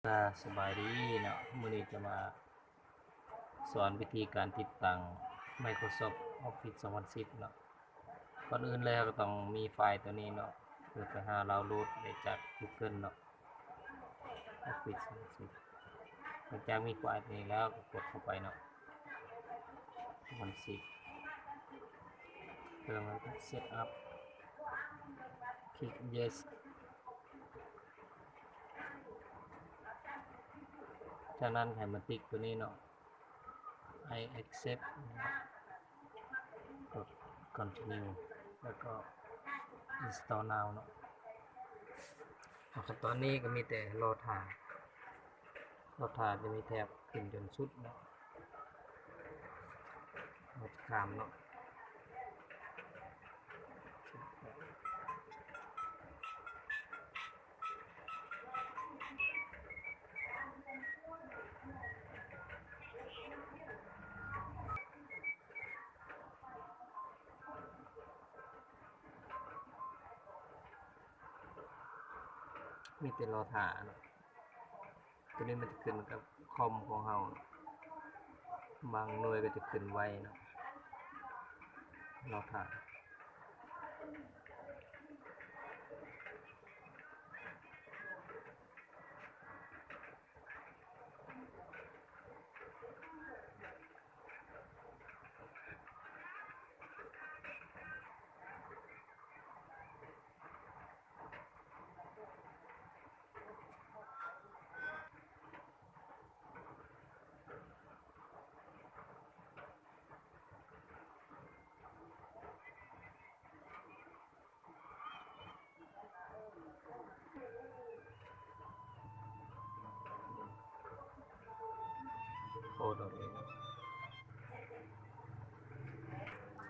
ອ່າ ສະບາຍດີເນາະ, ມື້ນີ້ຈະມາສອນວິທີການຕິດຕັ້ງ Microsoft Office ສອງພັນສິບເນາະ. ກ່ອນອື່ນເລີຍເຮົາກໍຕ້ອງມີໄຟລ໌ຕົວນີ້ເນາະ, ເພື່ອໄປຫາດາວໂຫຼດໄດ້ຈາກ Google ເນາະ. Office ສອງພັນສິບ ຫຼັງຈາກມີໄຟລ໌ຕົວນີ້ແລ້ວກໍກົດເຂົ້າໄປເນາະ, ສອງພັນສິບ ເລີ່ມແລ້ວກໍ Set up ຄລິກ Yes. ຈາກນັ້ນໃຫ້ມາຕິກຕົວນີ້ເນາະ, I accept ເນາະ, ກົດ Continue ແລ້ວກໍ Install Now ເນາະ. ຂັ້ນຕອນນີ້ກໍມີແຕ່ລໍຖ້າ, ລໍຖ້າຈະມີແຖບຂຶ້ນຈົນສຸດເນາະ, ລໍຂ້າມເນາະ. ມີແຕ່ລໍຖ້າເນາະ. ຕົວນີ້ມັນຈະຂຶ້ນກັບຄອມຂອງເຮົາ, ບາງໜ່ວຍກໍຈະຂຶ້ນໄວເນາະ, ລໍຖ້າ. ໂອ້ ດອກເອງ.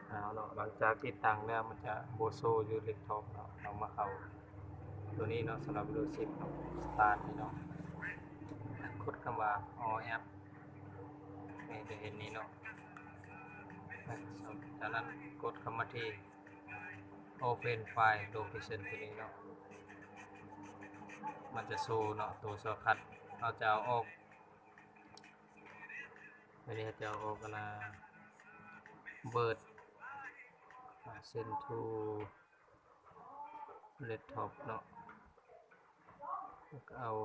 ເອົາເນາະ, ຫຼັງຈາກຕິດຕັ້ງແລ້ວ ມັນຈະບໍ່ໂຊຢູ່ເດັສທັອບເນາະ. ເຮົາມາເຂົ້າຕົວນີ້ເນາະ, ສຳລັບ Windows ສິບເນາະ, Start ນີ້ເນາະ, ກົດຄຳວ່າ All Apps ນີ້ຈະເຫັນນີ້ເນາະ. ຈາກນັ້ນກົດເຂົ້າມາທີ່ Open File Location ຕົວນີ້ເນາະ, ມັນຈະໂຊເນາະ ຕົວຊອດຄັດ. ເຮົາຈະເອົາອອກ, ອັນນີ້ເຮົາຈະເອົາອອກອັນນາ Word, ອາ Send to Desktop ເນາະ, ແລ້ວກໍເອົາ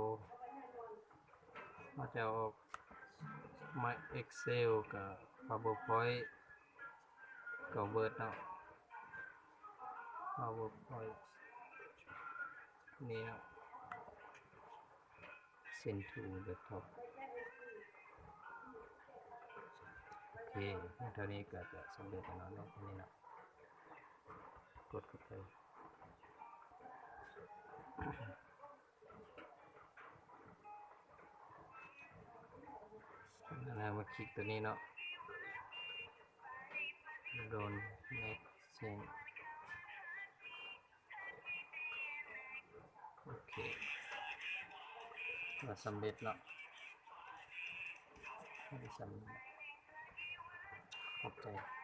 ເຮົາຈະເອົາອອກ My Excel ກັບ PowerPoint ກັບ Word ເນາະ, PowerPoint ນີ້ເນາະ, Send to Desktop. ໂອເຄ, ເທົ່ານີ້ກໍຈະສຳເລັດແລ້ວເນາະ, ນີ້ເນາະ, ກົດເຂົ້າໄປ. ແລ້ວມາຄລິກຕົວນີ້ເນາະ, Run Next Change. ໂອເຄ, ກໍສຳເລັດເນາະ, ສຳເລັດ. ຂອບໃຈ.